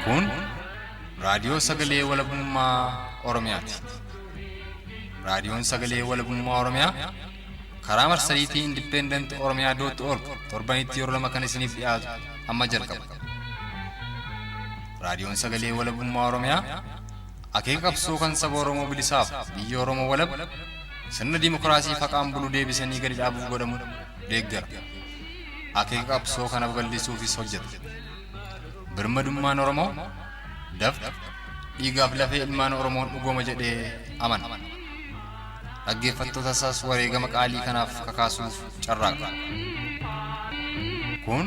Kun raadiyoo sagalee walabummaa Oromiyaati. Raadiyoon sagalee walabummaa Oromiyaa karaa marsariitii Independent Oromiyaa dot org torbanitti yeroo lama kan isiniif dhiyaatu amma jalqaba. Raadiyoon sagalee walabummaa Oromiyaa akeeka qabsoo kan saba Oromoo bilisaaf biyya Oromoo walab sirna dimookiraasii faqaan bulu deebisanii gadi dhaabuuf godhamu deeggara. Akeeka qabsoo kana babal'isuufis hojjeta. Birmadummaan Oromoo dafqa dhiigaaf lafee ilmaan Oromoon dhugooma jedhee amana. Dhaggeeffattoota isaas wareegama qaalii kanaaf kakaasuuf carraaqa. Kun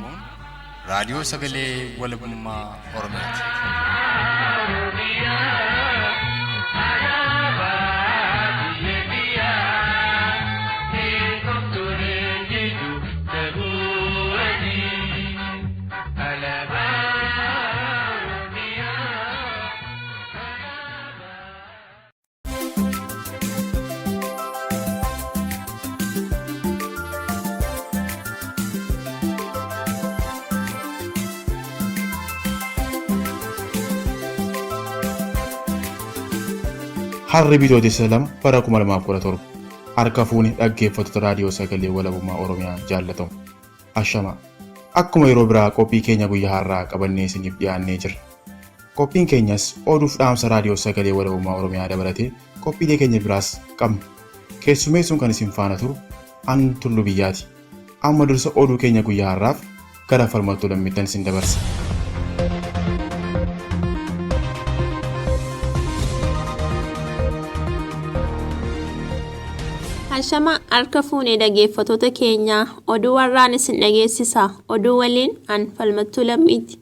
raadiyoo sagalee walabummaa Oromiyaati. Harri Bitootessa 2 bara 2017 harka fuune dhaggeeffattoota raadiyoo sagalee walabummaa Oromiyaa jaallatamu. Ashama. Akkuma yeroo biraa qophii keenya guyyaa har'aa qabannee isiniif dhiyaannee jirra. Qophiin keenyas oduuf dhaamsa raadiyoo sagalee walabummaa Oromiyaa dabalatee qophiilee keenya biraas qabna. Keessummeessuun kan isin faana turu an Tullu Biyyaati. Amma dursa oduu keenya guyyaa har'aaf gara Falmattuu Lammiittan isin dabarsa. Ashama harka fuunee dhaggeeffattoota keenyaa oduu warraan isin dhageessisa. Oduu waliin an Falmattuu Lammiiti.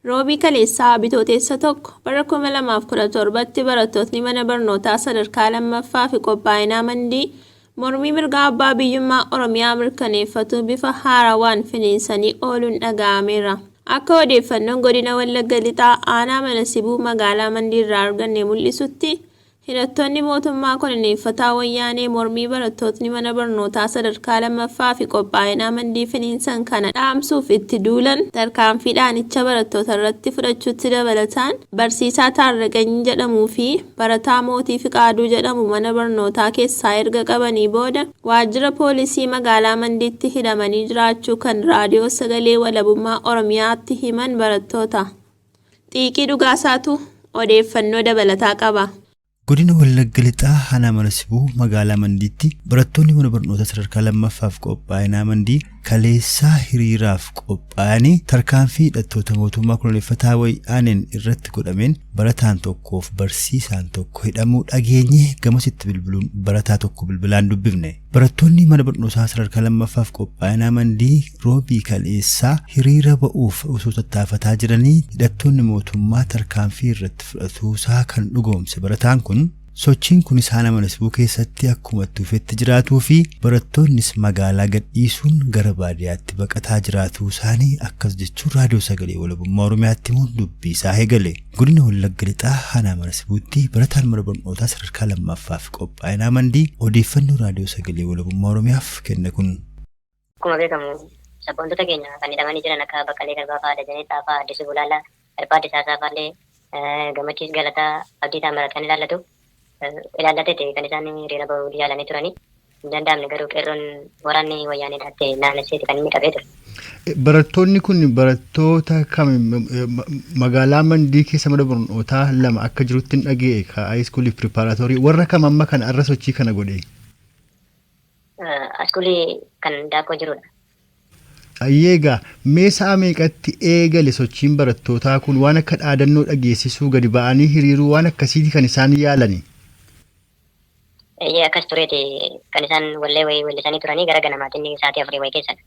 Roobii kaleessaa Bitootessa 1 bara 2017tti barattootni mana barnootaa sadarkaa lammaffaa fi qophaa'inaa Mandii mormii mirga abbaa biyyummaa Oromiyaa mirkaneeffatuu bifa haarawaan finiinsanii ooluun dhaga'ameera. Akka odeeffannoon godina Wallagga Lixaa aanaa mana sibuu magaalaa Mandii irraa arganne mul'isutti hidhattoonni mootummaa koloneeffataa Wayyaanee mormii barattootni mana barnootaa sadarkaa lammaffaa fi qophaa'inaa Mandii finiinsan kana dhaamsuuf itti duulan tarkaanfii dhaanicha barattoota irratti fudhachuutti dabalataan barsiisaa Taarraqany jedhamuu fi barataa Mootii Fiqaaduu jedhamu mana barnootaa keessaa erga qabanii booda waajjira poolisii magaalaa Mandiitti hidhamanii jiraachuu kan raadiyoo sagalee walabummaa Oromiyaatti himan barattoota. Xiiqii Dhugaasaatu odeeffannoo dabalataa qaba. Godina Wallagga Lixaa Aanaa Mana Sibuu magaalaa Mandiitti barattoonni mana barnootaa sadarkaa lammaffaaf qophaa'inaa Mandii kaleessaa hiriiraaf qophaa'anii tarkaanfii hidhattoota mootummaa koloneeffataa Wayyaaneen irratti godhameen barataan tokkoof barsiisaan tokko hidhamuu dhageenye gamasitti bilbiluun barataa tokko bilbilaan dubbifne. Barattoonni mana barnootaa sadarkaa lammaffaaf qophaa'inaa Mandii roobii kaleessaa hiriira ba'uuf osoo tattaafataa jiranii hidhattoonni mootummaa tarkaanfii irratti fudhatuusaa kan dhugoomse barataan kun, sochiin kunis Aanaa Mana Sibuu keessatti akkuma itti fufetti jiraatuu fi barattoonnis magaalaa gadhiisuun gara baadiyaatti baqataa jiraatuu isaanii akkas jechuun raadiyoo sagalee walabummaa Oromiyaatti himuun dubbii isaa eegale. Godina Wallagga Lixaa Aanaa Mana Sibuutti barataan mana barnootaa sadarkaa lammaffaaf qophaa'inaa Mandii odeeffannoo raadiyoo sagalee walabummaa Oromiyaaf kenne kun. Akkuma beekamu sabboontota keenya kan hidhamanii jiran akka Baqqalee Garbaa fa'aa, Dajanee Xaafaa, Addisuu Bulaallaa, Hirphaa Disaasaa fa'aallee Gammachiis Galataa, Abdii Taammiraat kan ilaallatu ilaallateeti kan isaan hiriira bahuu yaalanii turanii. Hin danda'amne garuu qeerroon waraanni wayyaaneedhaatti naannesseeti kan inni qabee ture. Barattoonni kun barattoota kami magaalaa Mandii keessa mana barnootaa lama akka jirutti hin dhaga'e ka high school fi preparatory warra kam amma kana irra sochii kana godhe? Askuulii kan daakkoo jirudha. Ayyee egaa mee sa'a meeqatti eegale sochiin barattootaa kun waan akka dhaadannoo dhageessisuu gadi ba'anii hiriiruu waan akkasiiti kan isaan yaalani? Eeyyee akkas tureeti kan isaan wallee wayii weellisanii turanii gara ganamaatiin sa'aatii afurii wayii keessadha.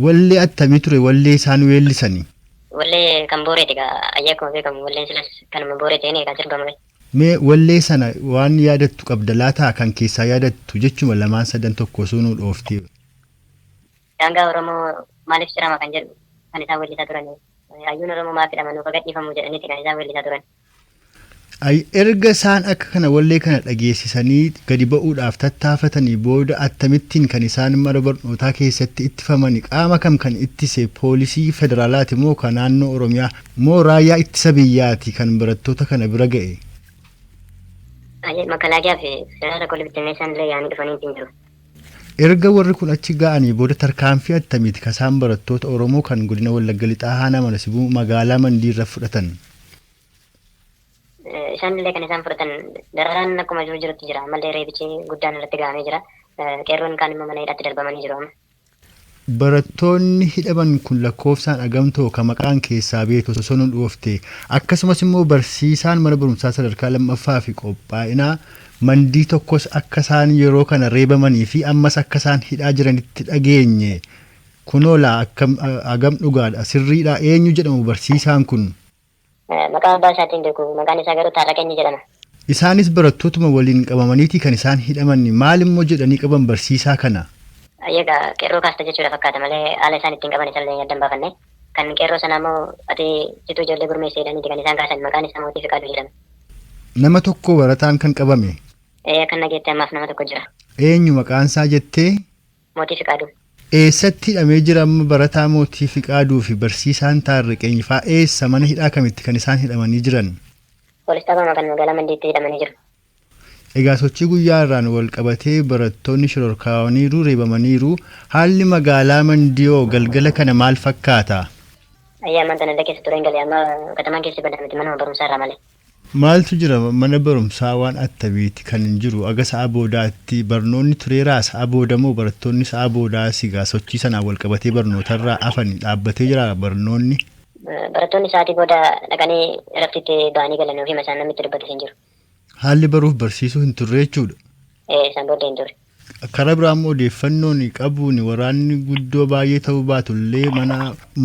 Wallee attamii ture wallee isaan weellisani? Wallee kan booreeti egaa ayyee akkuma beekamu walleen silas kanuma booree ta'een kan sirbamu. Mee wallee sana waan yaadattu qabda laataa kan keessaa yaadattu jechuma lamaan sadan tokko osoo nuu dhooftee. Daangaa Oromoo maaliif cirama kan jedhu kan isaan weellisaa turani. Hayyuun Oromoo maaf hidhama nuuf haa gadhiifamu jedhaniiti kan isaan weellisaa turan. Erga isaan akka kana wallee kana dhageessisanii gadi ba'uudhaaf tattaafatanii booda akkamittiin kan isaan mana barnootaa keessatti ittifamani qaama kam kan ittise poolisii federaalaati moo kan naannoo Oromiyaa moo raayyaa ittisa biyyaati kan barattoota kana bira ga'e? Makalaakiyaa fi federaala kolli bittinneessaan illee yaa'anii dhufanii hin jiru. Erga warri kun achi ga'anii booda tarkaanfii attamiiti kan isaan barattoota Oromoo kan godina Wallagga Lixaa Aanaa Mana Sibuu magaalaa Mandiirra fudhatan? Isaan illee kan isaan fudhatan dararaan akkuma jiru jirutti jira. Ammallee reebichi guddaan irratti gahamee jira. Qeerroon kaan immoo mana hidhaatti darbamanii jiru amma. Barattoonni hidhaman kun lakkoofsaan agamtoo kan maqaan keessaa beektu osoo nu dhoofte akkasumas immoo barsiisaan mana barumsaa sadarkaa lammaffaa fi qophaa'inaa Mandii tokkos akka isaan yeroo kana reebamanii fi ammas akka isaan hidhaa jiranitti dhageenye. Kunoo laa akkam agam dhugaadha sirriidha eenyu jedhamu barsiisaan kun? Maqaa abbaa isaatiin beeku maqaan isaa garuu Taarraqeenyi jedhama. Isaanis barattootuma waliin qabamaniiti kan isaan hidhaman maal immoo jedhanii qaban barsiisaa kana? Egaa qeerroo kaasta jechuudha fakkaata malee haala isaan ittiin qaban isallee adda hin baafanne. Kan qeerroo sanaa immoo ati situ ijoollee gurmeesse jedhaniiti kan isaan kaasan maqaan isaa Mootii Fiqaaduu jedhama. Nama tokko barataan kan qabame. Ee akkan dhageetti ammaaf nama tokko jira. Eenyu maqaan isaa jettee? Mootii Fiqaaduu. Eessatti hidhamee jira amma barataa Mootii Fiqaaduu fi barsiisaan Taarriqeeny faa eessa mana hidhaa kamitti kan isaan hidhamanii jiran? Poolis xaabaama kan magaalaa Mandiitti hidhamanii jiru. Egaa sochii guyyaa irraan wal qabatee barattoonni shororkaawaniiru reebamaniiru haalli magaalaa Mandiyoo galgala kana maal fakkaata? Ayyee ammaan tana illee keessa ture hin galee amma katamaan keessi badaa miti manuma barumsaa irraa malee. Maaltu jira mana barumsaa waan attamiiti kan hin jiru aga sa'a boodaatti barnoonni tureeraa sa'a booda moo barattoonni sa'a boodaa sigaa sochii sanaan wal qabatee barnootarraa afani dhaabbatee jira barnoonni? Barattoonni sa'aatii booda dhaqanii raftitti ba'anii galan ofiima isaan namni itti dubbates hin jiru. Haalli baruuf barsiisuu hin turre jechuudha. Ee isaan booddee hin turre. Karaa biraa immoo odeeffannoon qabuun waraanni guddoo baay'ee ta'uu baatullee mana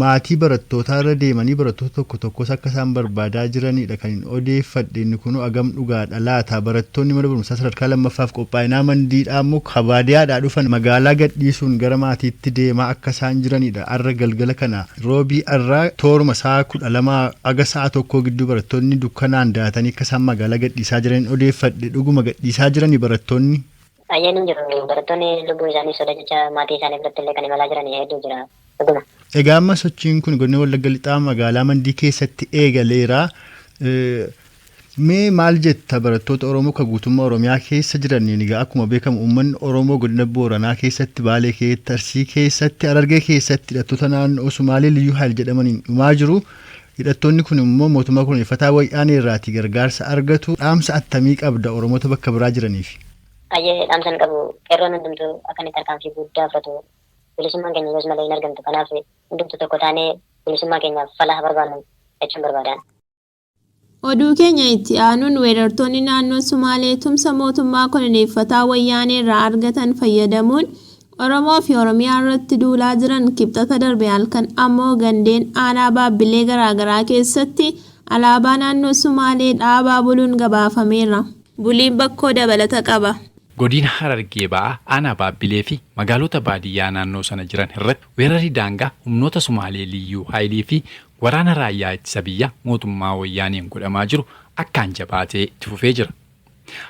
maatii barattootaa irra deemanii barattoota tokko tokkos akka isaan barbaadaa jiranidha kan hin odeeffadhe inni kunuu agam dhugaadha laata barattoonni mana barumsaa sadarkaa lammaffaaf qophaa'inaa mandiidhaa immoo kabaadiyaadhaa dhufan magaalaa gadhiisuun gara maatiitti deemaa akka isaan jiranidha arra galgala kana roobii arraa tooruma sa'a 12 aga sa'a 1 gidduu barattoonni dukkanaan daatanii akka isaan magaalaa gadhiisaa jiran odeeffadhe dhuguma gadhiisaa jiranii barattoonni. Ayyeen hin jiru. Barattoonni lubbuu isaanii soda jecha maatii isaanii biratti illee kan imalaa jiran hedduu jira. Dhuguma. Egaa amma sochiin kun godina Wallagga Lixaa magaalaa Mandii keessatti eegaleera. Mee maal jetta barattoota Oromoo kan guutummaa Oromiyaa keessa jiraniin egaa akkuma beekamu uummanni Oromoo godina Booranaa keessatti, Baalee keessatti, Arsii keessatti, Harargee keessatti hidhattoota naannoo Sumaalee Liyyuu Haayil jedhamaniin dhumaa jiru. Hidhattoonni kun immoo mootummaa koloneeffataa Wayyaanee irraatii gargaarsa argatu. Dhaamsa attamii qabda Oromoota bakka biraa jiraniif? Ayyee dhaamsan qabu qeerroon hundumtuu akka inni tarkaanfii guddaa fudhatu bilisummaan keenya yoos malee hin argamtu kanaaf hundumtuu tokko taanee bilisummaa keenyaaf fala haa barbaannu jechuun barbaadaan. Oduu keenya itti aanuun weerartoonni naannoo Sumaalee tumsa mootummaa koloneeffataa Wayyaanee irraa argatan fayyadamuun Oromoo fi Oromiyaa irratti duulaa jiran Kibxata darbe halkan ammoo gandeen aanaa Baabbilee garaagaraa keessatti alaabaa naannoo Sumaalee dhaabaa buluun gabaafameera. Buliin Bakkoo dabalata qaba. Godina Harargee Ba'aa aanaa Baabbilee fi magaalota baadiyyaa naannoo sana jiran irratti weerarri daangaa humnoota Sumaalee Liyyuu Haayilii fi waraana raayyaa ittisa biyyaa mootummaa Wayyaaneen godhamaa jiru akkaan jabaatee itti fufee jira.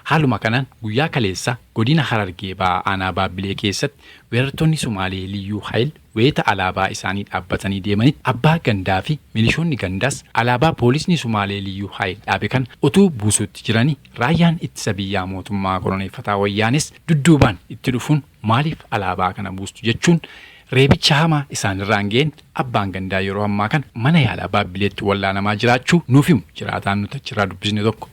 Haaluma kanaan guyyaa kaleessaa godina Harargee Ba'aa aanaa Baabbilee keessatti weerartoonni Sumaalee Liyyuu Hayil wayita alaabaa isaanii dhaabbatanii deemanitti abbaa gandaa fi milishoonni gandaas alaabaa poolisni Sumaalee Liyyuu Hayil dhaabe kana utuu buusuutti jiranii raayyaan ittisa biyyaa mootummaa koloneeffataa Wayyaanees dudduubaan itti dhufuun maaliif alaabaa kana buustu jechuun reebicha hamaa isaanirraan ga'een abbaan gandaa yeroo ammaa kana mana yaalaa Baabbileetti wallaanamaa jiraachuu nuuf himu jiraataan nuti achirraa dubbisne tokko.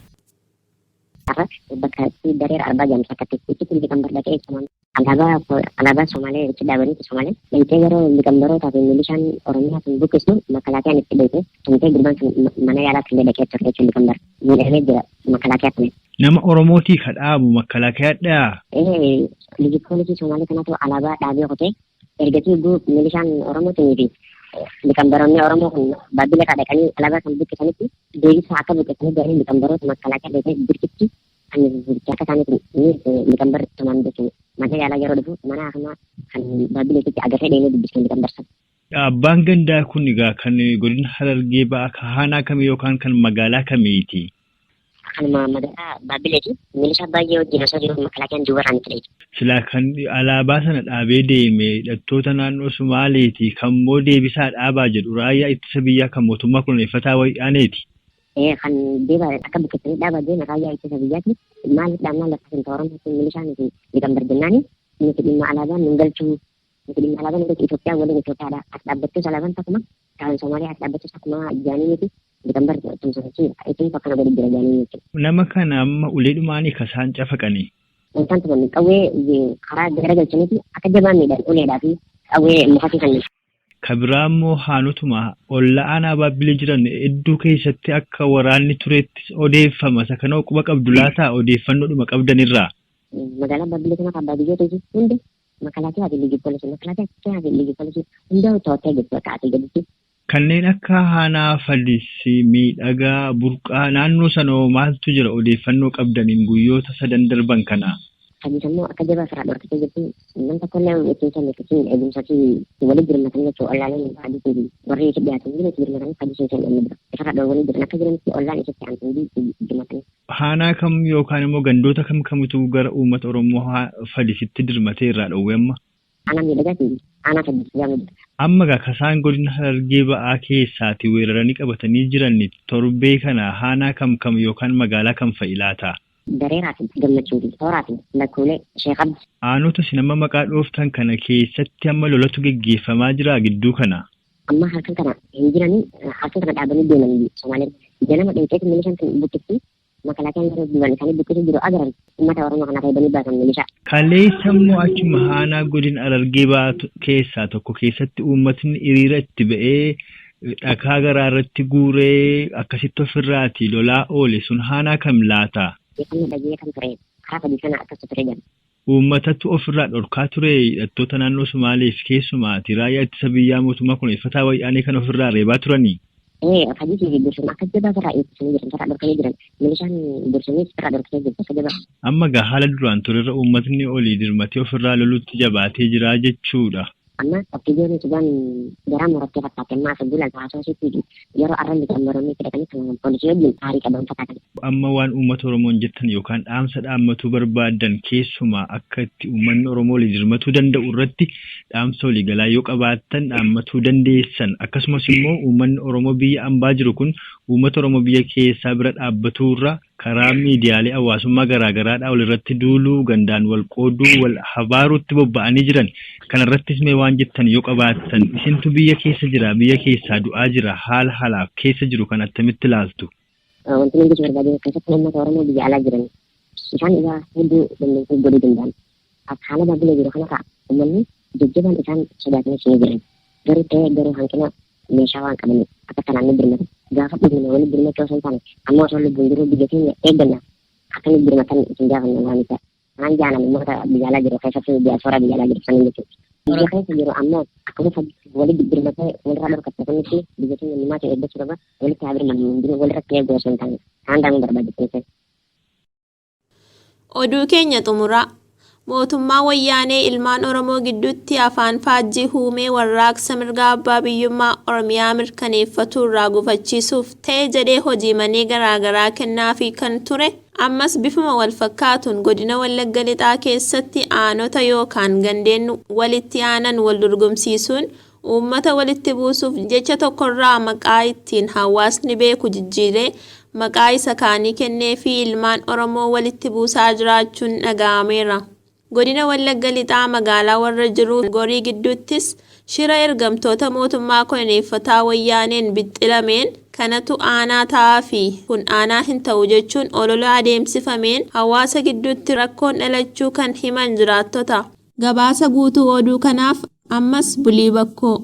Har'a bakka itti dareera arbaa jedhamtu takkatti itti liqambar dhaqee ibsaman. Alaabaa alaabaa Somaalee itti dhaabaniiti Somaaleen dhayitee yeroo liqambarootaa fi milishaan Oromiyaa sun buqqisnu makalaakiyaan itti dhayite tumtee gurbaan sun mana yaalaatti illee dhaqee ture jechuun liqambar miidhamee jira makalaakiyaa tumee. Nama Oromootii ka dhaabu makkalaakayaadhaa? Ee liji poolisii Somaalee kanaatu alaabaa dhaabee kutee ergasii guu milishaan Oromootinii fi liqambaroonni Oromoo kun Baabbilee irraa dhaqanii alaabaa kan buqqisanitti deebisaa akka buqqisanii jedhanii liqambaroota makalaakaa dhaqee birkitti kan harka isaaniitiin ni liqambarri tuman jechuudha. Mana yaalaa yeroo dhufu mana hakimaa kan Baabbileetitti agarree dheenee dubbisne liqambarsan. Abbaan gandaa kun egaa kan godina Harargee Ba'aa kan aanaa kamii yookaan kan magaalaa kamiiti? Kanuma magaalaa Baabbileeti. Milishaa baay'ee wajjin osoo jiru makalaakiyaan duubarraan itti dheeyte. Silaa kan alaabaa sana dhaabee deeme hidhattoota naannoo Sumaaleeti kan immoo deebisaa dhaabaa jedhu raayyaa ittisa biyyaa kan mootummaa koloneeffataa Wayyaaneeti. Kan deeba akka buqqisanii dhaabaa deema raayyaa ittisa biyyaati. Maaliif dhaabnaan lafa sin Oromootti milishaan nuti liqambar jennaani nuti dhimma alaabaa nun galchuu, nuti dhimma alaabaa nun galchuu, Itoophiyaa waliin Itoophiyaadha. As dhaabbattus alaabaan takuma kan Somaaliyaa as dhaabbattus akkuma jaanii miti liqambar tumsanichi isin akkana godhu jira jaanii jechuudha. Nama kana amma uleedhumaanii kasaan cafaqanii. Wantaan tuman qawwee karaa garagalchaniiti akka jabaan miidhan uleedhaa fi qawwee mukatti kan. Ka biraa immoo haanotuma ollaa aanaa Baabbilee jiran hedduu keessatti akka waraanni turetti odeeffama. Isa kana quba qabdu laataa odeeffannoodhuma qabdanirraa? Magaalaa Baabbilee kana abbaa biyyoota hundi makalaakiyaa fi liyyuu poolisii, makalaakiyaa fi liyyuu poolisii hunda to'attee jirtu akka ati gaditti. Kanneen akka Haanaa Fadis, Miidhagaa, Burqaa naannoo sana hoo maaltu jira odeeffannoo qabdaniin guyyoota sadan darban kana? Fadis ammoo akka jabaa firaa dhorkatee jirti. Nam tokkollee ittiin kennu ittiin eegumsa fi walitti birmatanii jechuudha. Ollaaleen Fadisii fi warri itti dhiyaatan hundi itti birmatanii Fadisii hin kennu bira. Isarra dhoowwanii jiran akka jiranitti ollaan isitti aantu hundi itti birmatanii. Haanaa kam yookaan immoo gandoota kam kamitu gara uummata Oromoo Fadisitti dirmatee irraa dhoowwe amma? Aanaa Miidhagaa fi aanaa Fadis jedhamu jira. Amma egaa kasaan godina Harargee Ba'aa keessaati weeraranii qabatanii jiran torbee kana haanaa kam kam yookaan magaalaa kam fa'i laata? Dareeraa fi Gammachuu fi Tooraa fi Lakkuulee Sheekh Abdi. Aanota isin amma maqaa dhooftan kana keessatti amma lolatu geggeeffamaa jiraa gidduu kana? Amma halkan kana hin jiranii, halkan kana dhaabanii deemanii Somaaleen. Ganama dhinqeeti milishaan tun buqqifti, makalaakiyaan yeroo duuban isaanii buqqisuu jiru agaran uummata Oromoo kana reebanii baasan milishaa. Kaleessa immoo achuma haanaa godina Harargee Ba'aa keessaa tokko keessatti uummatni hiriira itti ba'ee dhakaa garaa irratti guuree akkasitti ofirraati lolaa oole sun haanaa kam laata? Odeeffannoo dhaga'ee kan ture karaa sadii sana akkas ture jedhan. Uummatatu ofirraa dhorkaa ture hidhattoota naannoo Somaaleef keessumaati raayyaa ittisa biyyaa mootummaa koloneeffataa Wayyaanee kan ofirraa reebaa turanii. Fadisii fi Gursum akka jabaa ofirraa eegsiisanii jiran, ofirraa dhorkanii jiran. Milishaan Gursumis ofirraa dhorkatee jirti akka jabaa. Amma egaa haala duraan turerra uummatni olii dirmatee ofirraa loluutti jabaatee jira jechuudha. Amma Opiidiyoon utubaan garaa murattee fakkaatti amma as gulan haasawaa isiitti yeroo arra liqan moromii fudhatanii kan poolisii wajjin aarii qaban fakkaatan. Amma waan uummata Oromoon jettan yookaan dhaamsa dhaammatuu barbaaddan keessumaa akka itti uummanni Oromoo olii dirmatuu danda'u irratti dhaamsa waliigalaa yoo qabaattan dhaammatuu dandeessan, akkasumas immoo uummanni Oromoo biyya ambaa jiru kun uummata Oromoo biyya keessaa bira dhaabbatuurra karaa miidiyaalee hawaasummaa garaagaraadhaa walirratti duuluu, gandaan wal qooduu, wal habaaruutti bobba'anii jiran kanarrattis mee waan jettan yoo qabaattan, isintu biyya keessa jira, biyya keessaa du'aa jira, haala halaaf keessa jiru kan attamitti ilaaltu? Wanti nuti jechuu barbaadu keessattuu uummata Oromoo biyya alaa jiran isaan egaa hedduu dandeettii godhuu danda'an. Akka haala Baabbilee jiru kanarraa uummanni jajjabaan isaan sodaatanis ni jiran. Garuu ta'ee garuu hanqina meeshaa waan qabaniif akka kanaan ni birmatan. Gaafa dhumne walitti birmachuu osoo hin taane amma osoo lubbuun jiru biyya keenya eegganna akka nu birmatan isin gaafanna waan ta'eef. Kanaan jaalan uummata biyya alaa jiru keessattuu diyaasooraa biyya alaa jiru saniin jechuudha. Biyya keessa jiru ammoo akkuma walitti birmatee walirraa dhorkatte sanitti biyya keenya numaatu eeggachuu qaba, walitti haa birmannu, hundinuu walirratti eeguu osoo hin taane. Kanaan daamuu barbaadde. Oduu keenya xumuraa. Mootummaa Wayyaanee ilmaan Oromoo gidduutti afaan faajjii huumee warraaqsa mirga abbaa biyyummaa Oromiyaa mirkaneeffatu irraa gufachiisuuf ta'e jedhee hojii manee garaagaraa kennaafii kan ture ammas bifuma wal fakkaatuun godina Wallagga Lixaa keessatti aanota yookaan gandeen walitti aanan wal dorgomsiisuun uummata walitti buusuuf jecha tokkorraa maqaa ittiin hawaasni beeku jijjiiree maqaa isa kaanii kennee fi ilmaan Oromoo walitti buusaa jiraachuun dhaga'ameera. Godina Wallagga Lixaa magaalaa warra jiruu Gorii gidduuttis shira ergamtoota mootummaa koloneeffataa Wayyaaneen bixxilameen kanatu aanaa ta'aa fi kun aanaa hin ta'u jechuun olola adeemsifameen hawaasa gidduutti rakkoon dhalachuu kan himan jiraattota. Gabaasa guutuu oduu kanaaf ammas bulii bakkoo.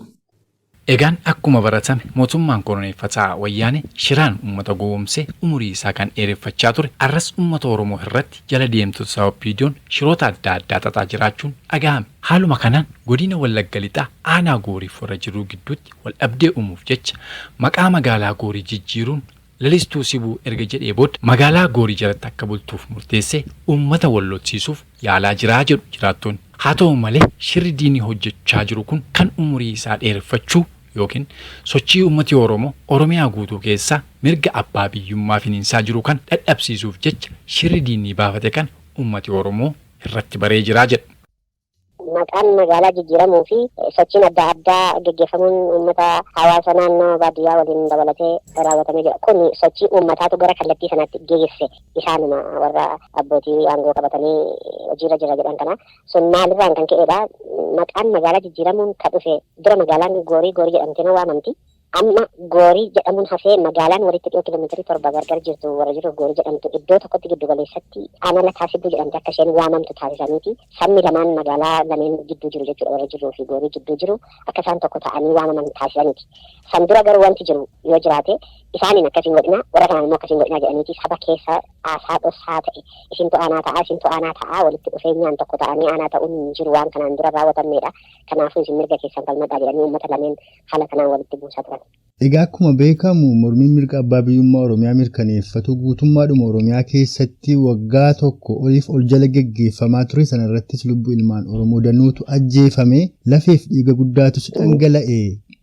Egaan akkuma baratame mootummaan koloneeffataa Wayyaanee shiraan uummata gowwoomsee umurii isaa kan dheereffachaa ture arras uummata Oromoo irratti jala deemtota isaa Opiidiyoon shiroota adda addaa xaxaa jiraachuun dhaga'ame. Haaluma kanaan godina Wallagga Lixaa aanaa Gooriif warra jiruu gidduutti wal dhabdee uumuuf jecha maqaa magaalaa Goorii jijjiiruun Lalistuu Sibuu erga jedhee booda magaalaa Goorii jalatti akka bultuuf murteessee uummata wal lolsiisuuf yaalaa jiraa jedhu jiraattonni. Haa ta'u malee shirri diinii hojjechaa jiru kun kan umurii isaa dheereffachuu yookiin sochii uummati Oromoo Oromiyaa guutuu keessaa mirga abbaa biyyummaa finiinsaa jiru kan dadhabsiisuuf jecha shirri diinni baafate kan uummati Oromoo irratti baree jiraa jedha. Maqaan magaalaa jijjiiramuu fi sochiin adda addaa gaggeeffamuun uummata hawaasa naannoo baadiyyaa waliin dabalatee raawwatamee jira. Kun sochii uummataatu gara kallattii sanatti geesse, isaanuma warra abbootii aangoo qabatanii hojiirra jira jedhan kana. Sun maalirraan kan ka'edha? Maqaan magaalaa jijjiiramuun kan dhufe dura magaalaan Goorii Goorii jedhamtee waamamti. Amma Goorii jedhamuun hafee magaalaan walitti dhiyoo kiiloomeetirii 7 gargar jirtu warra jiruuf Goorii jedhamtu iddoo tokkotti giddu galeessatti aanaa Lataa Sibbuu jedhamte akka isheen waamamtu taasisaniiti. Sabni lamaan magaalaa lameen gidduu jiru jechuudha, warra jiruu fi Goorii gidduu jiru akka isaan tokko ta'anii waamaman taasisaniiti. San dura garuu wanti jiru yoo jiraate, isaaniin akkasiin godhina, warra kanaan immoo akkasiin godhina jedhaniiti saba keessa haasaa dhossaa ta'e, isintu aanaa ta'a, isintu aanaa ta'a, walitti dhufeenyaan tokko ta'anii aanaa ta'uun hin jiru, waan kanaan dura raawwatamneedha. Kanaafuu isin mirga keessan falmadhaa jedhanii uummata lameen haala kanaan walitti buusaa turan. Egaa akkuma beekamu mormiin mirga abbaa biyyummaa Oromiyaa mirkaneeffatu guutummaadhuma Oromiyaa keessatti waggaa tokko oliif ol jala geggeeffamaa ture. Sana irrattis lubbuu ilmaan Oromoo danuutu ajjeefame, lafeef dhiiga guddaatus dhangala'e,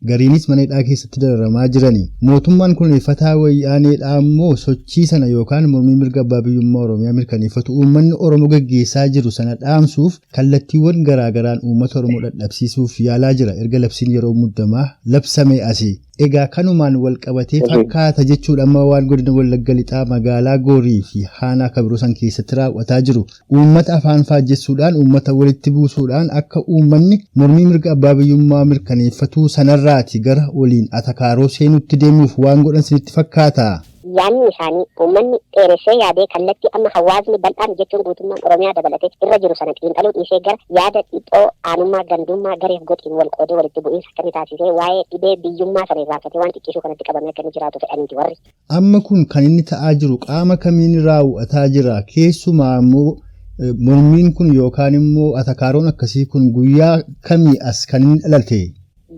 gariinis mana hidhaa keessatti dararamaa jirani. Mootummaan kunuunfataa Wayyaaneedhaa immoo sochii sana yookaan mormii mirga abbaa biyyummaa Oromiyaa mirkaneeffatu uummanni Oromoo geggeessaa jiru sana dhaamsuuf kallattiiwwan garaagaraan uummata Oromoo dadhabsiisuuf yaalaa jira erga labsiin yeroo muddamaa labsame asi. Egaa kanumaan wal qabatee fakkaata jechuudha amma waan godina Wallagga Lixaa magaalaa Goorii fi Haanaa Kabiroo san keessatti raawwataa jiru. Uummata afaan faajjessuudhaan, uummata walitti buusuudhaan akka uummanni mormii mirga abbaa biyyummaa mirkaneeffatuu sanarraati gara waliin atakaaroo seenutti deemuuf waan godhan sinitti fakkaata. Yaadni isaanii uummanni dheeressee yaadee kallattii amma hawaasni bal'aan jechuun guutummaan Oromiyaa dabalatee irra jiru sana xiinxaluu dhiisee gara yaada dhiphoo aanummaa, gandummaa, gareef goxiin wal qoodee walitti bu'iinsa akka inni taasisee waa'ee dhibee biyyummaa sana irraanfatee waan xiqqisuu kanatti qabamee akka inni jiraatu fedhaniiti warri. Amma kun kan inni ta'aa jiru qaama kamiin raawwataa jira? Keessumaa immoo mormiin kun yookaan immoo atakaaroon akkasii kun guyyaa kamii as kan inni dhalate?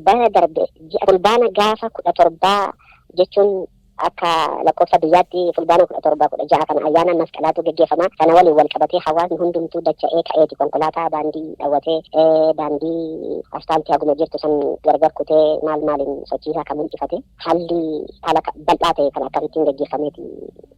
Bara darbe ji'a Fulbaana gaafa 17 jechuun akka lakkoofsa biyyaatti Fulbaana 17, 16 kana ayyaana masqalaatu geggeeffama. Sana waliin wal qabatee hawaasni hundumtuu dacha'ee ka'eeti konkolaataa daandii dhawwatee, daandii asfaaltii haguma jirtu san gargar kutee maal maaliin sochiisaa kan mul'ifate. Haalli haala bal'aa ta'e kan akkasittiin geggeeffameeti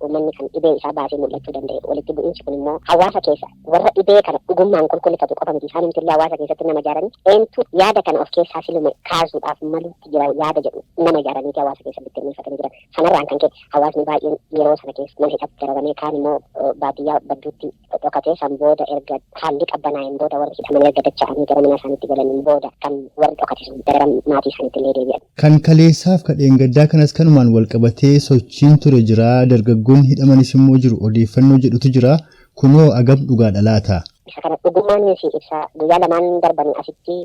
uummanni kan dhibee isaa baasee mul'achuu danda'e. Walitti bu'iinsi kun immoo hawaasa keessa warra dhibee kana dhugummaan qulqullifatu qofa miti, isaanumti illee hawaasa keessatti nama ijaaranii eentu yaada kana of keessaa siluma kaasuudhaaf maluutti jira yaada jedhu nama ijaaraniiti hawaasa keessa bittinneeffatanii jiran. Sanarraan kan ka'e hawaasni baay'een yeroo sana keessa mana hidhatti dararamee, kaan immoo baadiyyaa badduutti dhokatee, san booda erga haalli qabbanaa'een booda, warri hidhaman erga dacha'anii gara mana isaaniitti galaniin booda kan warri dhokate sun gara maatii isaaniitti illee deebi'an. Kan kaleessaaf kadheengaddaa kanas kanumaan wal qabatee sochiin ture jira, dargaggoonni hidhamanis immoo jiru odeeffannoo jedhutu jira. Kunoo agam dhugaadha laata? Isa kana dhugummaan si ibsa, guyyaa lamaan darbanii asitti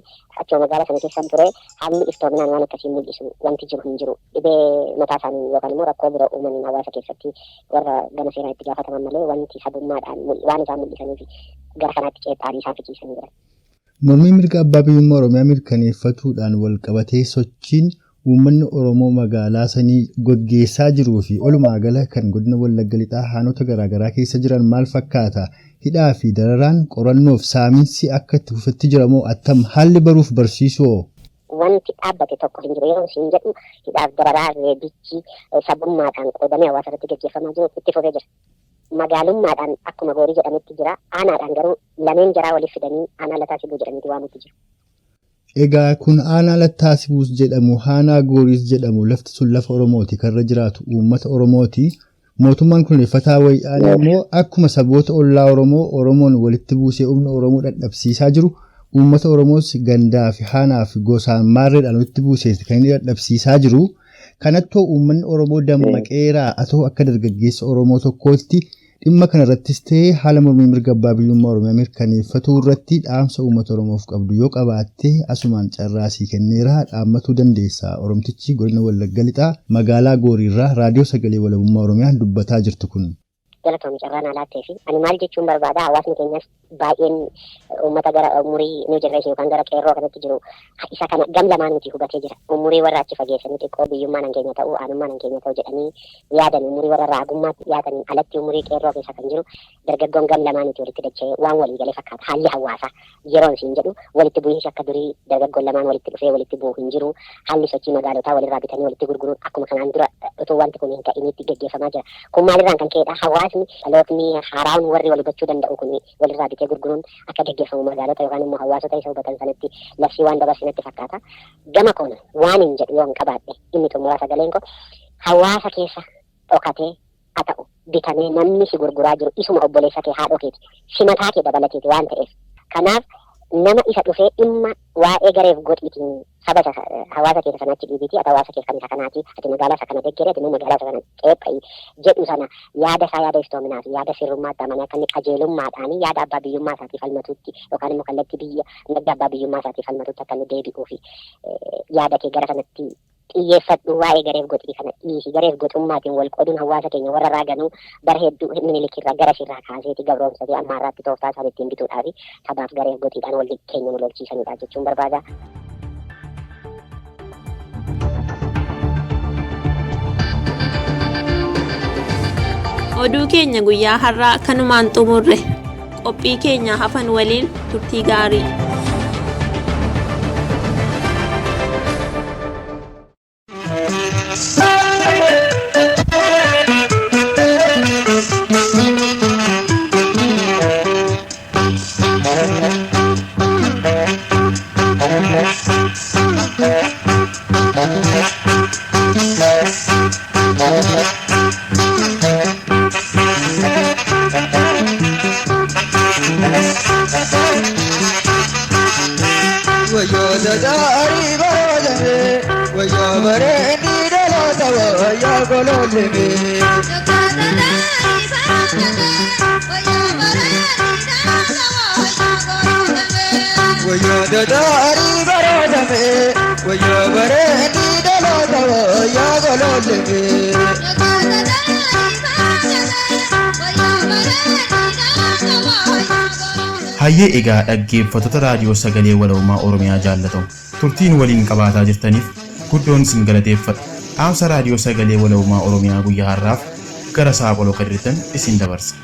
achuma magaalaa sana keessan ture, haalli iftoominaan waan akkasii mul'isu wanti jiru hin jiru. Dhibee mataa isaanii yookaan immoo rakkoo biroo uumaniin hawaasa keessatti warra gama seeraan itti gaafataman malee wanti sabummaadhaan waan isaan mul'isaniif gara kanaatti ceephaanii isaan fichiisanii jiran. Mormii mirga abbaa biyyummaa Oromiyaa mirkaneeffatuudhaan wal qabatee sochiin uummanni Oromoo magaalaa sanii gaggeessaa jiruu fi walumaa gala kan godina Wallagga Lixaa haanota garaagaraa keessa jiran maal fakkaata? Hidhaa fi dararaan, qorannoof saaminsi akka itti fufetti jira moo attam haalli baruuf barsiisuu? Wanti dhaabbate tokko hin jiru. Yeroo isin jedhu hidhaaf dararaa, reebichi sabummaadhaan qoodamee hawaasa irratti gaggeeffamaa jiru itti fufee jira. Magaalummaadhaan akkuma Goorii jedhametti jira. Aanaadhaan garuu lameen jaraa waliif fidanii aanaa Lataa Sibuu jedhaniiti waamutti jiru. Egaa kun aanaa Lattaa Sibuus jedhamu, aanaa Gooriis jedhamu, lafti sun lafa Oromooti, karra jiraatu uummata Oromooti. Mootummaan kunuunfataa Wayyaanee immoo akkuma saboota ollaa Oromoo Oromoon walitti buusee humna Oromoo dadhabsiisaa jiru, uummata Oromoos gandaa fi haanaa fi gosaan maarreedhaan walitti buusee kan inni dadhabsiisaa jiru. Kanattoo uummanni Oromoo dammaqeeraa atoo akka dargaggeessa Oromoo tokkootti dhimma kanarrattis ta'ee haala mormii mirga abbaa biyyummaa Oromiyaa mirkaneeffatuu irratti dhaamsa uummata Oromoof qabdu yoo qabaatte asumaan carraasii kenneera, dhaammatuu dandeessa. Oromtichi godina Wallagga Lixaa magaalaa Gooriirraa raadiyoo sagalee walabummaa Oromiyaan dubbataa jirtu kun. Galatoomi carraa naa laattee fi ani maal jechuun barbaada, hawaasni keenyas baay'een uummata gara umurii new generation yookaan gara qeerroo kanatti jiru isa kana gam lamaanuuti hubatee jira. Umurii warra achi fageessanii xiqqoo biyyummaan hankeenya ta'uu, aanummaan hankeenya ta'uu jedhanii yaadan, umurii warra raagummaatti dhiyaataniin alatti umurii qeerroo keessa kan jiru dargaggoon gam lamaanuuti walitti dacha'ee waan walii galee fakkaata. Haalli hawaasaa yeroon siin jedhu walitti bu'iinsi akka durii dargaggoon lamaan walitti dhufee walitti bu'u hin jiru. Haalli sochii magaalotaa walirraa bitanii walitti gurguruun akkuma kanaan dura utuu wanti kun hin ta'initti geggeeffamaa jira. Kun maalirraan kan ka'edha? Hawaasni dhalootni haaraan warri wal hubachuu danda'u kun walirraa bitee gurguruun akka geggeeffamu magaalota yookaan immoo hawaasota isa hubatan sanatti labsii waan dabarsinatti fakkaata. Gama koona waan hin jedhu yoo hin qabaadhe, inni xumuraa sagaleen koo, hawaasa keessa dhokatee haa ta'u bitamee namni si gurguraa jiru isuma obboleessa kee, haadhoo keeti, si mataa kee dabalateeti waan ta'eef. Kanaaf nama isa dhufee dhimma waa'ee gareef godhiitiin saba isa hawaasa keessa sanatti dhiibiti, ati hawaasa kee kan isa kanaati, ati magaalaa isa kana deggere, ati immoo magaalaa isa kana ceepha'i jedhu sana, yaada isaa yaada iftoominaa fi yaada sirrummaatti amanee akka inni qajeelummaadhaan yaada abbaa biyyummaa isaatii falmatuutti yookaan immoo kallattii biyya mirga abbaa biyyummaa isaatii falmatuutti akka inni deebi'uu fi yaada kee gara sanatti xiyyeeffadhu. Waa'ee gareef goxii kana dhiisi. Gareef goxummaatiin wal qooduun hawaasa keenya warra raaganuu bara hedduu Minilikirraa gara sirraa kaaseeti gabroomsatee amma har'aatti tooftaa isaan ittiin bituudhaa fi sabaaf gareef goxiidhaan wal keenya nu lolchiisanidha jechuun barbaada. Oduu keenya guyyaa har'aa kanumaan xumurre. Qophii keenya hafan waliin turtii gaarii. Wayyoo dadaarii baroodame, wayyoo bareedni dhaloota, wayyoo gololeme. Wayyoo dadaarii baroodame, wayyoo bareedni dhaloota, wayyoo gololeme. Hayyee, egaa dhaggeeffattoota Raadiyoo Sagalee Walabummaa Oromiyaa jaallatamu, turtiin waliin qabaataa jirtaniif guddoon isin galateeffadha. Dhaamsa Raadiyoo Sagalee Walabummaa Oromiyaa guyyaa har'aaf gara Saaqoloo Kadirtan isin dabarsa.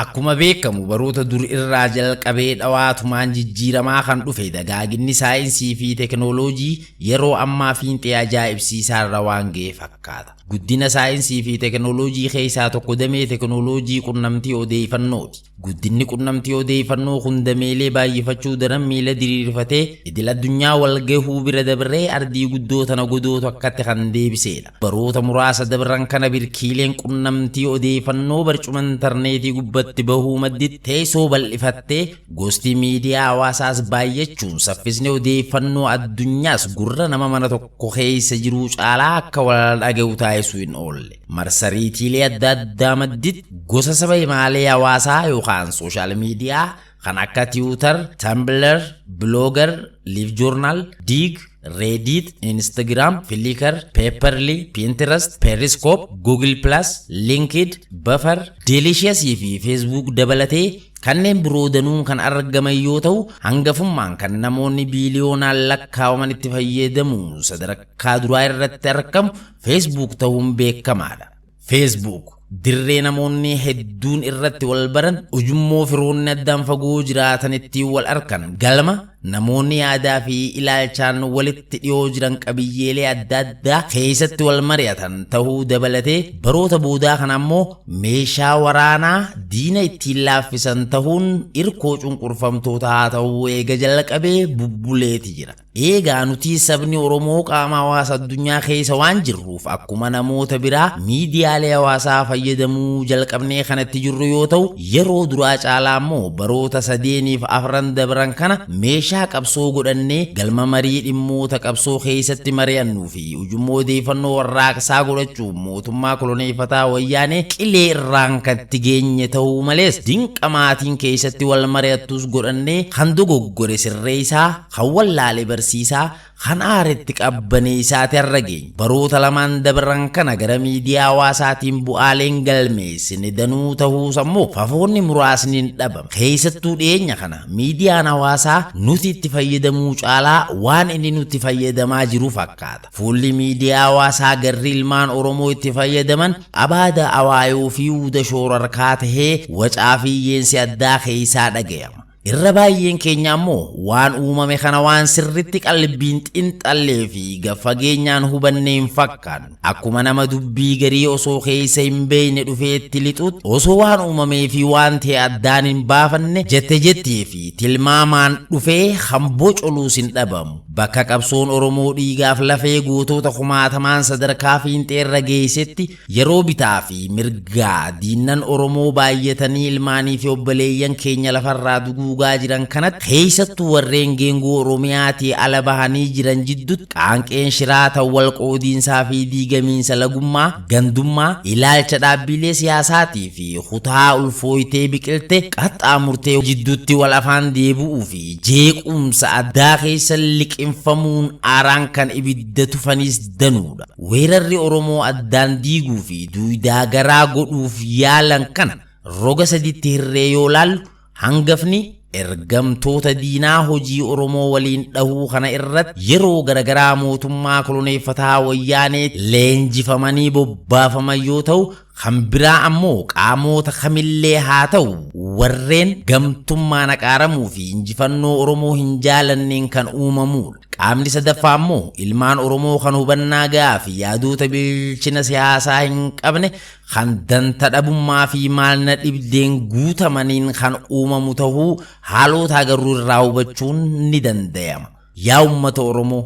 Akkuma beekamu baroota dur irraa jalqabee dhawaatumaan jijjiiramaa kan dhufe dagaaginni saayinsii fi teknooloojii yeroo ammaa fiixee ajaa'ibsiisaa irra waan ga'e fakkaata. Guddina saayinsii fi teknooloojii keessaa tokko damee teknooloojii qunnamtii odeeffannooti. Guddinni qunnamtii odeeffannoo kun dameelee baay'ifachuu daran miila diriirfatee idil addunyaa wal gahuu bira dabree ardii guddoo tana godootu akkatti kan deebisedha. Baroota muraasa dabran kana birkiileen qunnamtii odeeffannoo barcuma intarneetii gubbatti bahuu madditti teessoo bal'ifattee, gosti miidiyaa hawaasaas baay'achuun, saffisni odeeffannoo addunyaas gurra nama mana tokko keessa jiruu caalaa akka wal dhaga'u taasisuu hin oolle. Marsariitiilee adda addaa madditti gosa saba himaalee hawaasaa yookaan social media kan akka Twitter, Tumblr, Blogger, LiveJournal, Digg, Reddit, Instagram, Flickr, Paper.li, Pinterest, Periscope, Google Plus, LinkedIn, Buffer, Delicious fi Facebook dabalatee kanneen biroo danuun kan argaman yoo ta'u, hangafummaan kan namoonni biiliyoonaan lakkaa'aman itti fayyadamuun sadarkaa duraa irratti argamu Facebook ta'uun beekamaadha. Facebook dirree namoonni hedduun irratti wal baran, ujummoo firoonni addaan fagoo jiraatan ittiin wal arkan, galma namoonni yaadaa fi ilaalchaan walitti dhiyoo jiran qabiyyeelee adda addaa keessatti wal mari'atan ta'uu dabalatee, baroota boodaa kana ammoo meeshaa waraanaa diina ittiin laaffisan ta'uun irkoo cunqurfamtootaa ta'uu eega jalqabee bubbuleeti jira. Eegaa nuti sabni Oromoo qaama hawaasa addunyaa keessa waan jirruuf, akkuma namoota biraa miidiyaalee hawaasaa fayyadamuu jalqabnee kanatti jirru yoo ta'u, yeroo duraa caalaa immoo baroota sadeeniif afran dabran kana meeshaa qabsoo godhannee galma marii dhimmoota qabsoo keessatti mari'annuu fi ujummoo odeeffannoo warraaqsaa godhachuun mootummaa koloneeffataa Wayyaanee qilee irraan kan itti geenye ta'uu malees, dinqa maatiin keessatti wal mari'attus godhannee kan dogoggore sirreessaa, kan wallaale barsiisaa, Kan aaretti qabbaneessaati har'a geenye. Baroota lamaan dabran kana gara miidiyaa hawaasaatiin bu'aaleen galmeessine danuu ta'uus ammoo fafoonni muraasni hin dhabamne. Keessattuu dhiyeenya kana miidiyaan hawaasaa nuti itti fayyadamuu caalaa waan inni nutti fayyadamaa jiru fakkaata. Fuulli miidiyaa hawaasaa garri ilmaan Oromoo itti fayyadaman abaada awaayoo fi uuda shoorarkaa tahee wacaa fi iyyeensi addaa keessaa dhagayama. Irra baay'een keenya ammoo waan uumame kana waan sirritti qalbiin xinxallee fi gad-fageenyaan hubannee hin fakkaannu. Akkuma nama dubbii garii osoo keessa hin beekne dhufeetti lixutti osoo waan uumamee fi waan ta'e addaan hin baafanne jette jettee fi tilmaamaan dhufee hamboo coluus hin dhabamu. Bakka qabsoon Oromoo dhiigaaf lafee gootota kumaatamaan sadarkaa fiinxeerra geessetti yeroo bitaa fi mirgaa diinnan Oromoo baay'atanii ilmaanii fi obboleeyyan keenya lafarraa duguugaa jiran kanatti keessattuu warreen geengoo Oromiyaatii ala bahanii jiran jidduutti qaanqeen shiraata wal qoodiinsaa fi diigamiinsa lagummaa, gandummaa, ilaalcha dhaabbilee siyaasaatii fi kutaa ulfooytee biqilte qaxxaamurtee jidduutti wal afaan deebi'uu fi jeequmsa addaa keessa liqinfamuun aaraan kan ibidda tufanis danuudha. Weerarri Oromoo addaan diiguu fi duudaa garaa godhuuf yaalan kana roga saditti hirree yoo laallu hangafni ergamtoota diinaa hojii Oromoo waliin dhahuu kana irratti yeroo garagaraa mootummaa koloneeffataa wayyaanee leenjifamanii bobbaafaman yoo ta'u, kan biraa ammoo qaamota kamillee haa ta'u warreen gamtummaan haqaaramuu fi injifannoo Oromoo hin jaalanneen kan uumamudha. Qaamni sadaffaa ammoo ilmaan Oromoo kan hubannaa gahaa fi yaadota bilchina siyaasaa hin qabne kan danta dhabummaa fi maalna dhibdeen guutamaniin kan uumamu ta'uu haalota agarruu irraa hubachuun ni danda'ama. Yaa uummata Oromoo,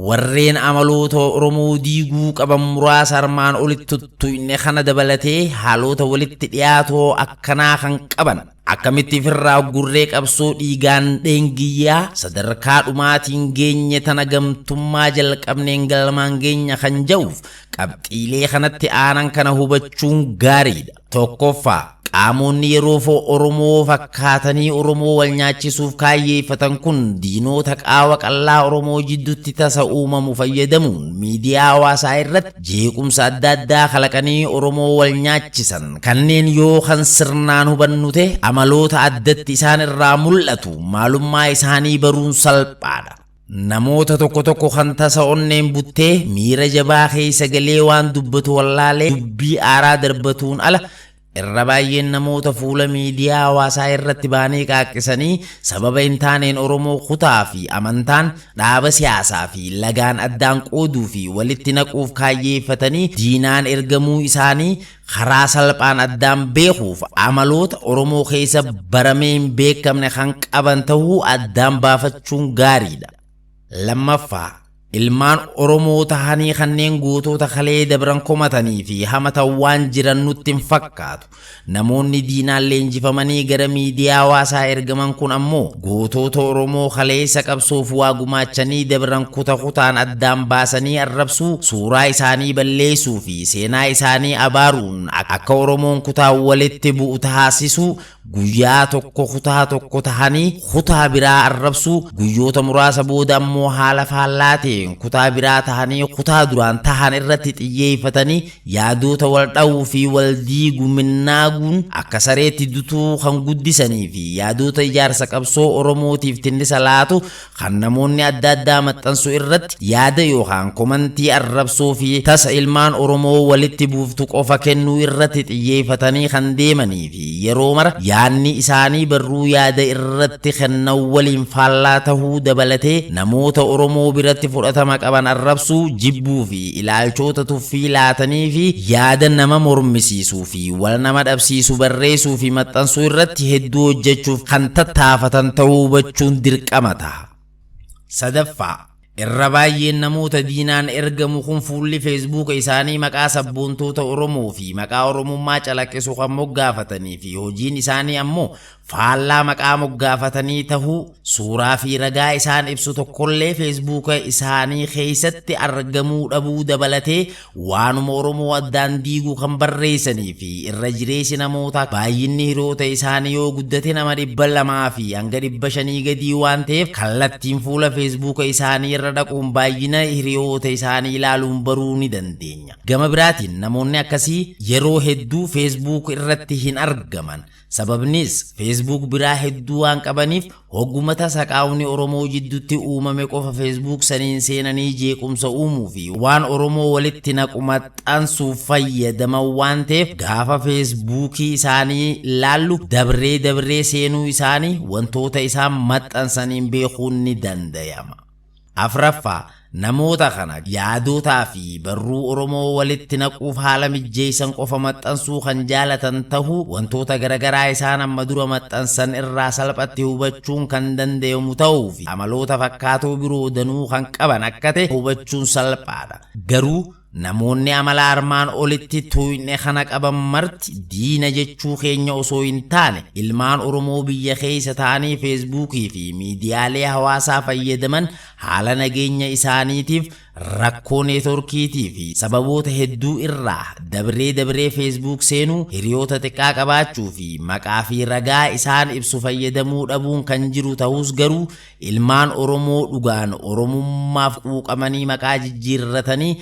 warreen amaloota Oromoo diiguu qaban muraasa armaan olitti tuttuqne kana dabalatee haalota walitti dhiyaatoo akkanaa kan qaban akkamitti ofirraa gurree qabsoo dhiigaan dheengiyyaa sadarkaa dhumaatiin geenye tana gamtummaa jalqabneen galmaan geenya kan ja'uuf qabxiilee kanatti aanan kana hubachuun gaariidha. Tokkoffaa, qaamonni yeroo Oromoo fakkaatanii Oromoo wal nyaachisuuf kaayyeeffatan kun diinota qaawa qallaa Oromoo jidduutti tasa uumamu fayyadamuun miidiyaa hawaasaa irratti jeequmsa adda addaa kalaqanii Oromoo wal nyaachisan kanneen yoo kan sirnaan hubannu ta'e amaloota addatti isaan irraa mul'atu maalummaa isaanii baruun salphaadha. Namoota tokko tokko kan tasa onneen buttee miira jabaa keessa galee waan dubbatu wallaalee dubbii aaraa darbatuun ala irra baay'een namoota fuula miidiyaa hawaasaa irratti baanii qaaqqisanii sababa hin taaneen Oromoo kutaa fi amantaan dhaaba siyaasaa fi lagaan addaan qooduu fi walitti naquuf kaayyeeffatanii diinaan ergamuu isaanii karaa salphaan addaan beekuuf amaloota Oromoo keessa baramee hin beekamne kan qaban ta'uu addaan baafachuun gaariidha. Lammaffaa, ilmaan Oromoo tahanii kanneen gootota kalee dabran komatanii fi hamatan waan jiran nutti hin fakkaatu. Namoonni diinaan leenjifamanii gara miidiyaa hawaasaa ergaman kun ammoo gootota Oromoo kaleessa qabsoof waa gumaachanii dabran kuta kutaan addaan baasanii arrabsuu, suuraa isaanii balleessuu fi seenaa isaanii abaaruun akka Oromoon kutaa walitti bu'u taasisuu, guyyaa tokko kutaa tokko tahanii kutaa biraa arrabsuu, guyyoota muraasa booda ammoo haala faallaa ta'een kutaa biraa tahanii kutaa duraan tahan irratti xiyyeeffatanii yaadota wal dha'uu fi wal diigu minnaaguun akka sareetti dutuu kan guddisanii fi yaadota ijaarsa qabsoo Oromootiif tinnisa laatu kan namoonni adda addaa maxxansu irratti yaada yookaan komantii arrabsoo fi tasa ilmaan Oromoo walitti buuftu qofa kennuu irratti xiyyeeffatanii kan deemanii fi yeroo mara yaadni isaanii barruu yaada irratti kennan waliin faallaa tahuu dabalatee namoota Oromoo biratti fudhatama qaban arrabsuu, jibbuu fi ilaalchota tuffii laatanii fi yaada nama mormisiisuu fi wal nama dhabsiisu barreessuu fi maxxansuu irratti hedduu hojjechuuf kan tattaafatan ta'uu hubachuun dirqama ta'a. Sadaffaa, irra baay'een namoota diinaan ergamu kun fuulli feesbuuka isaanii maqaa sabboontoota Oromoo fi maqaa Oromummaa calaqqisu kan moggaafatanii fi hojiin isaanii ammoo faallaa maqaa moggaafatanii tahuu suuraa fi ragaa isaan ibsu tokkollee feesbuuka isaanii keessatti argamuu dhabuu dabalatee waanuma Oromoo addaan diiguu kan barreessanii fi irra jireessi namoota baay'inni hiriyoota isaanii yoo guddate nama 200 fi hanga 500 gadii waan ta'eef kallattiin fuula feesbuuka isaanii irra dhaquun baay'ina hiriyoota isaanii ilaaluun baruu ni dandeenya. Gama biraatiin namoonni akkasii yeroo hedduu Facebook irratti hin argaman. Sababnis Facebook biraa hedduu waan qabaniif hogguma tasa qaawni Oromoo jidduutti uumame qofa Facebook saniin seenanii jeequmsa uumuu fi waan Oromoo walitti naqu maxxansuuf fayyadaman waan ta'eef gaafa Feesbuukii isaanii laallu dabree dabree seenuu isaanii wantoota isaan maxxansaniin beekuun ni danda'ama. Afraffaa, namoota kana yaadotaa fi barruu Oromoo walitti naquuf haala mijjeessan qofa maxxansuu kan jaalatan tahuu wantoota garaagaraa isaan amma dura maxxansan irraa salphatti hubachuun kan danda'amu ta'uu fi amaloota fakkaatoo biroo danuu kan qaban akka ta'e hubachuun salphaadha. Garuu namoonni amala armaan olitti tuqne kana qaban marti diina jechuu keenya osoo hin taane ilmaan Oromoo biyya keessa ta'anii Feesbuukii fi miidiyaalee hawaasaa fayyadaman haala nageenya isaaniitiif rakkoo neetworkiitii fi sababoota hedduu irraa dabree dabree Feesbuuk seenuu, hiriyoota xiqqaa qabaachuu fi maqaa fi ragaa isaan ibsu fayyadamuu dhabuun kan jiru ta'us garuu ilmaan Oromoo dhugaan Oromummaaf quuqamanii maqaa jijjiirratanii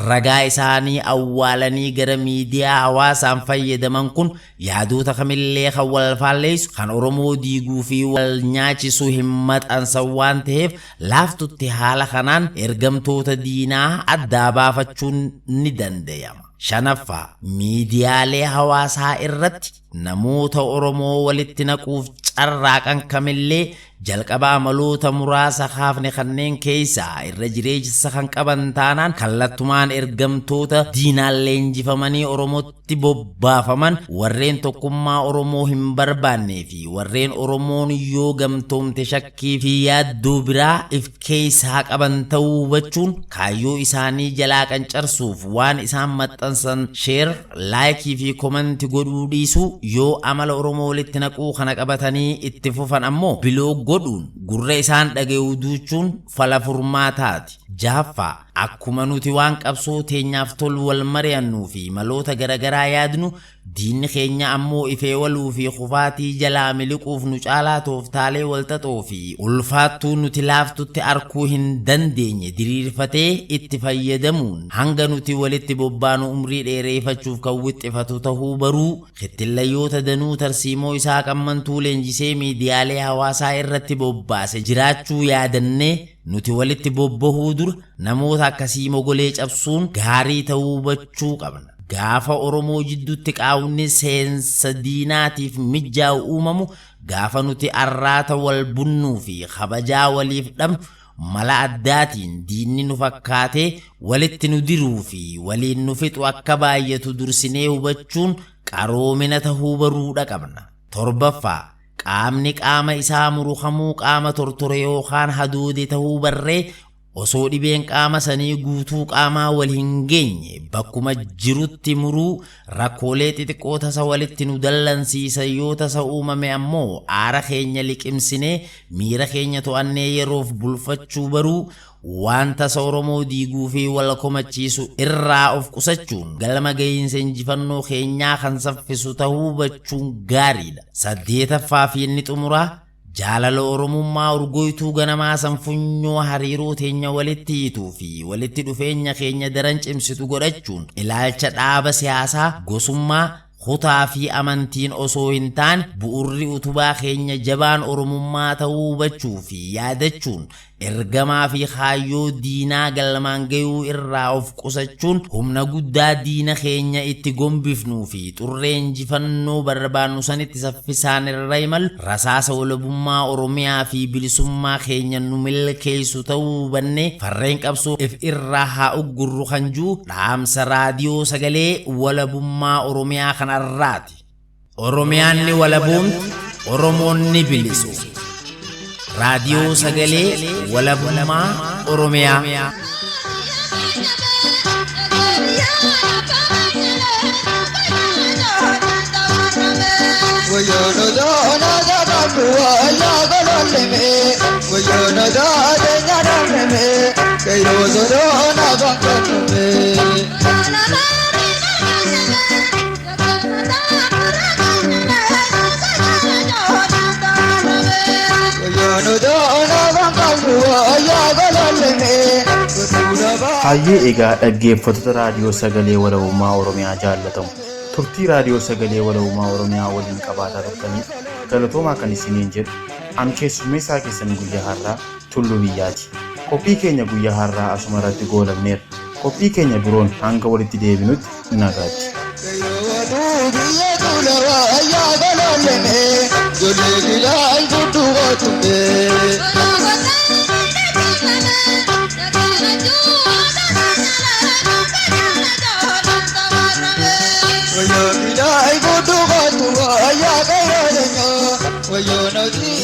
ragaa isaanii awwaalanii gara miidiyaa hawaasaan fayyadaman kun yaadota kamillee kan wal faalleessu, kan Oromoo diiguu fi wal nyaachisu hin maxxansan waan ta'eef laaftutti haala kanaan ergamtoota diinaa addaa baafachuun ni danda'ama. Shanaffaa, miidiyaalee hawaasaa irratti namoota Oromoo walitti naquuf carraaqan kamillee jalqaba amaloota muraasa kaafne kanneen keessaa irra jireessa kan qaban taanaan kallattumaan ergamtoota diinaan leenjifamanii Oromootti bobbaafaman, warreen tokkummaa Oromoo hin barbaannee fi warreen Oromoon yoo gamtoomte shakkii fi yaaddoo biraa if keessaa qaban ta'uu hubachuun kaayyoo isaanii jalaa qancarsuuf waan isaan maxxansan share, like fi comment godhuu dhiisuu, yoo amala Oromoo walitti naquu kana qabatanii itti fufan ammoo block godhuun gurra isaan dhaga'uu duuchuun fala furmaataati. Jahaffaa, akkuma nuti waan qabsoo teenyaaf tolu wal mari'annuu fi maloota garaagaraa yaadnu, diinni keenya ammoo ifee waluu fi kufaatii jalaa miliquuf nu caalaa tooftaalee walxaxoo fi ulfaattuu nuti laaftutti arkuu hin dandeenye diriirfatee itti fayyadamuun hanga nuti walitti bobbaanu umrii dheereeffachuuf kan wixxifatu tahuu baruu, kittillayyoota danuu tarsiimoo isaa qammantuu leenjisee miidiyaalee hawaasaa irratti bobbaase jiraachuu yaadannee nuti walitti bobbahuu dura namoota akkasii mogolee cabsuun gaarii ta'uu hubachuu qabna. Gaafa Oromoo jidduutti qaawni seensa diinaatiif mijaa'u uumamu, gaafa nuti arraata wal bunnuu fi kabajaa waliif dhabnu, mala addaatiin diinni nu fakkaatee walitti nu diruu fi waliin nu fixu akka baay'atu dursinee hubachuun qaroomina tahuu baruudha qabna. Torbaffaa, qaamni qaama isaa murukamuu qaama tortore yookaan hadoode tahuu barree osoo dhibeen qaama sanii guutuu qaamaa wal hin geenye bakkuma jirutti muruu, rakkoolee xixiqqoo tasa walitti nu dallansiisan yoo tasa uumame ammoo aara keenya liqimsinee miira keenya to'annee yeroof bulfachuu baruu, waan tasa Oromoo diiguu fi wal komachiisu irraa of qusachuun galma gahiinsa injifannoo keenyaa kan saffisu ta'uu hubachuun gaariidha. Saddeetaffaa fi inni xumuraa, jaalala Oromummaa urgoytuu ganamaa san funyoo hariiroo teenya walitti hiituu fi walitti dhufeenya keenya daran cimsitu godhachuun ilaalcha dhaaba siyaasaa, gosummaa, kutaa fi amantiin osoo hin taane bu'urri utubaa keenya jabaan Oromummaa ta'uu hubachuu fi yaadachuun ergamaa fi kaayyoo diinaa galmaan gayuu irraa of qusachuun humna guddaa diina keenya itti gombifnuu fi xurree injifannoo barbaannu sanitti saffisaan irra imalu, rasaasa walabummaa Oromiyaa fi bilisummaa keenya nu milkeessu ta'uu hubannee farreen qabsoo if irraa haa uggurru kan jiru dhaamsa raadiyoo sagalee walabummaa Oromiyaa kanarraati. Oromiyaan ni walaboomti, Oromoon ni bilisu. Raadiyoo sagalee walabummaa Oromiyaa. Hayyee, egaa dhaggeeffattoota Raadiyoo Sagalee Walabummaa Oromiyaa jaallatamu, turtii Raadiyoo Sagalee Walabummaa Oromiyaa waliin qabaataa turtaniif galatoomaa kan isiniin jedhu an keessummeessaa keessan guyyaa har'aa Tulluu Biyyaati. Qophii keenya guyyaa har'aa asuma irratti goolabneerra. Qophii keenya biroon hanga walitti deebinutti nagaatti. Biyya tuulawa ayyaa gololeme Jolee bilaa guddu gootumbe. Wayyoo bilaa guddu gootu ayyaa gayroolenyo wayyoo nawti.